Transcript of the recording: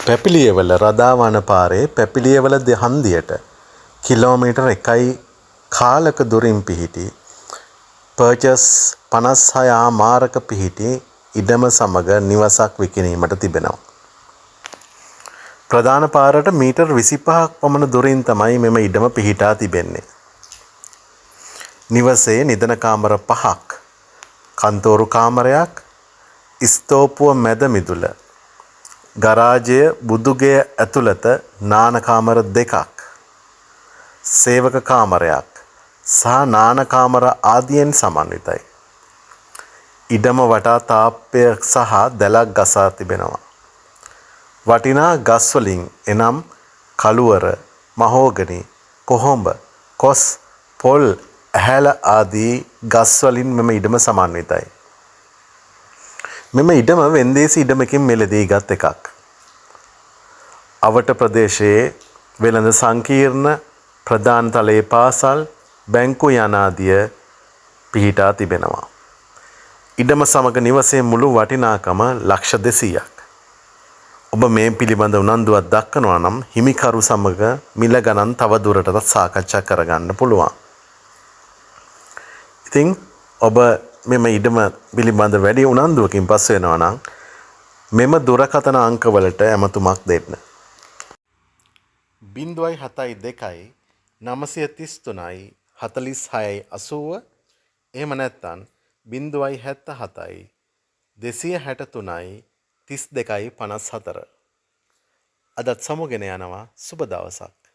පැපිලියවල රදාවන පාරේ පැපිලියවල හන්දියට කිලෝමීටර් 1 කාලක දුරින් පිහිටි පර්චස් 56.5ක පිහිටි ඉඩම සමග නිවසක් විකිණීමට තිබෙනවා. ප්‍රධාන පාරට මීටර් 25ක් පමණ දුරින් තමයි මෙම ඉඩම පිහිටා තිබෙන්නේ. නිවසේ නිදන කාමර 5ක්, කන්තෝරු කාමරයක්, ස්තෝපුව මැද මිදුල, ගරාජය, බුදුගෙය ඇතුළත නාන කාමර 2ක්, සේවක කාමරයක් සහ නාන කාමර ආදියෙන් සමන්විතයි. ඉඩම වටා තාප්පය සහ දැලක් ගසා තිබෙනවා. වටිනා ගස් වලින් එනම් කළුවර, මහෝගනි, කොහොඹ, කොස්, පොල්, ඇහැල ආදී ගස් වලින් මෙම ඉඩම සමන්විතයි. මෙම ඉඩම වෙන්දේසි ඉඩමකින් මිලදී ගත් එකක්. අවට ප්‍රදේශයේ වෙළඳ සංකීර්ණ, ප්‍රධාන තලයේ පාසල්, බැංකු යනාදිය පිහිටා තිබෙනවා. ඉඩම සමග නිවසේ මුළු වටිනාකම ලක්ෂ 200ක්. ඔබ මේ පිළිබඳ උනන්දුවක් දක්වනවා නම් හිමිකරු සමග මිල ගණන් තව දුරටත් සාකච්ඡා කරගන්න පුළුවන්. ඉතින් ඔබ මෙම ඉඩම පිළිබඳ වැඩි උනන්දුවකින් පසු වෙනවා නම් මෙම දුරකථන අංකවලට ඇමතුමක් දෙන්න. 072 933යි 46යි 80, එහෙම නැත්නම් 077යි 263යි 32යි 54. අදත් සමුගෙන යනවා. සුබ දවසක්.